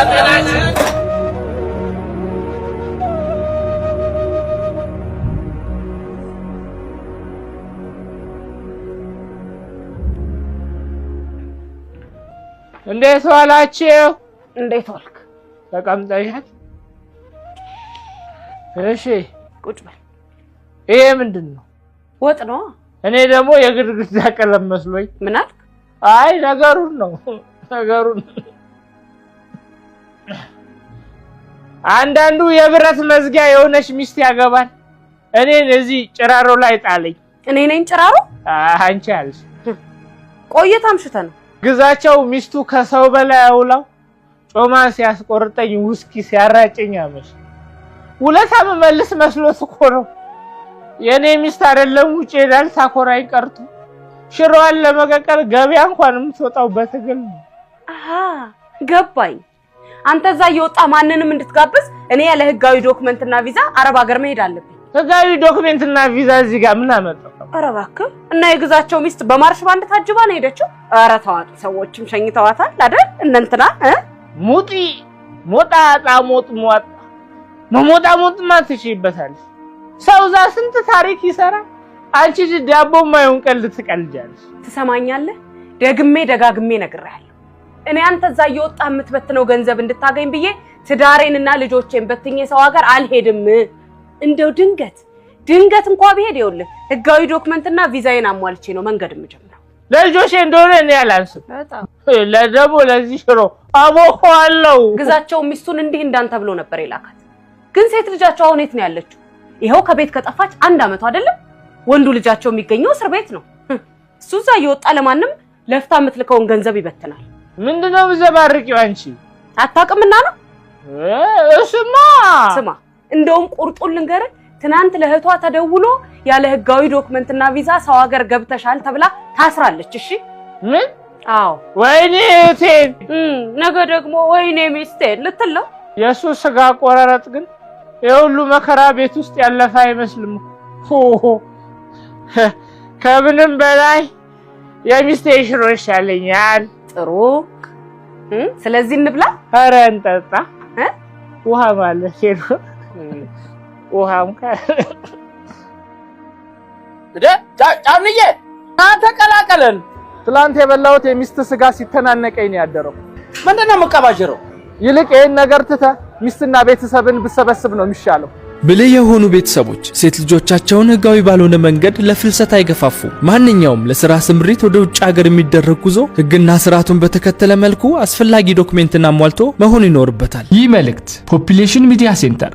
ለጤናችን። እንዴት ዋላችሁ? እንዴት ዋልክ? ተቀምጠሻል? እሺ። ቁጭ በል። ይሄ ምንድን ነው? ወጥ ነው። እኔ ደግሞ የግድግዳ ቀለም መስሎኝ። ምን አልክ? አይ፣ ነገሩን ነው፣ ነገሩን። አንዳንዱ የብረት መዝጊያ የሆነች ሚስት ያገባል። እኔን እዚህ ጭራሮ ላይ ጣለኝ። እኔ ነኝ ጭራሮ? አንቺ አልሽ። ቆየት አምሽተህ ነው። ግዛቸው ሚስቱ ከሰው በላይ አውላው ጮማ ሲያስቆርጠኝ ውስኪ ሲያራጨኝ አመሽ። ውለታ መመልስ መስሎት እኮ ነው። የእኔ ሚስት አይደለም ውጭ ሄዳል ሳኮራኝ ቀርቶ ሽሮዋን ለመቀቀል ገበያ እንኳን የምትወጣው በትግል ነው። አሃ፣ ገባኝ። አንተ እዛ እየወጣ ማንንም እንድትጋብዝ እኔ ያለ ህጋዊ document ና ቪዛ አረብ ሀገር መሄድ አለብኝ። ህጋዊ document ና ቪዛ እዚህ ጋር ምን አመጣው? ኧረ እባክህ፣ እና የግዛቸው ሚስት በማርሽ ባንድ ታጅባ ነው የሄደችው። ኧረ ታዋቂ ሰዎችም ሸኝተዋታል አይደል? እነ እንትና እ ሙጢ ሞጣጣ ሞጥ ሟጣ መሞጣ ሞጥማ ትችይበታለሽ። ሰው እዛ ስንት ታሪክ ይሰራል። አንቺ እዚህ ዳቦ የማይሆን ቀልድ ትቀልጃለሽ። ትሰማኛለህ? ደግሜ ደጋግሜ ነግሬሃለሁ። እኔ አንተ እዛ እየወጣ የምትበትነው ገንዘብ እንድታገኝ ብዬ ትዳሬንና ልጆቼን በትኜ ሰው ሀገር አልሄድም። እንደው ድንገት ድንገት እንኳ ብሄድ ይኸውልህ ህጋዊ document ና ቪዛዬን አሟልቼ ነው መንገድ የምጀምረው። ለልጆቼ እንደሆነ እኔ አላንስም። ለደሞ ለዚህ ሽሮ አቦካዋለሁ። ግዛቸው ሚስቱን እንዲህ እንዳንተ ብሎ ነበር የላካት። ግን ሴት ልጃቸው አሁን የት ነው ያለችው? ይኸው ከቤት ከጠፋች አንድ አመቱ አይደለም። ወንዱ ልጃቸው የሚገኘው እስር ቤት ነው። እሱ እዛ እየወጣ ለማንም ለፍታ የምትልከውን ገንዘብ ይበትናል። ምንድነው የምትዘባርቂው አንቺ? አታውቅምና ነው። እሱማ ስማ፣ እንደውም ቁርጡን ልንገርህ፣ ትናንት ለእህቷ ተደውሎ ያለ ህጋዊ document ና ቪዛ ሰው ሀገር ገብተሻል ተብላ ታስራለች። እሺ። ምን? አዎ። ወይኔ እህቴን! ነገ ደግሞ ወይኔ ሚስቴን ልትል ነው። የእሱ ስጋ አቆራረጥ ግን የሁሉ መከራ ቤት ውስጥ ያለፈ አይመስልም። ሆ ከምንም በላይ የሚስቴ ሽሮ ይሻለኛል። ጥሩ። ስለዚህ እንብላ። ኧረ እንጠጣ። ውሃ ማለት ነው። ውሃም ጫንዬ ተቀላቀለን። ትላንት የበላሁት የሚስት ስጋ ሲተናነቀኝ ነው ያደረው። ምንድን ነው የምቀባጅረው? ይልቅ ይህን ነገር ትተህ ሚስትና ቤተሰብን ብሰበስብ ነው የሚሻለው። ብልህ የሆኑ ቤተሰቦች ሴት ልጆቻቸውን ህጋዊ ባልሆነ መንገድ ለፍልሰት አይገፋፉ። ማንኛውም ለስራ ስምሪት ወደ ውጭ ሀገር የሚደረግ ጉዞ ህግና ስርዓቱን በተከተለ መልኩ አስፈላጊ document ን አሟልቶ መሆን ይኖርበታል። ይህ መልእክት Population Media Center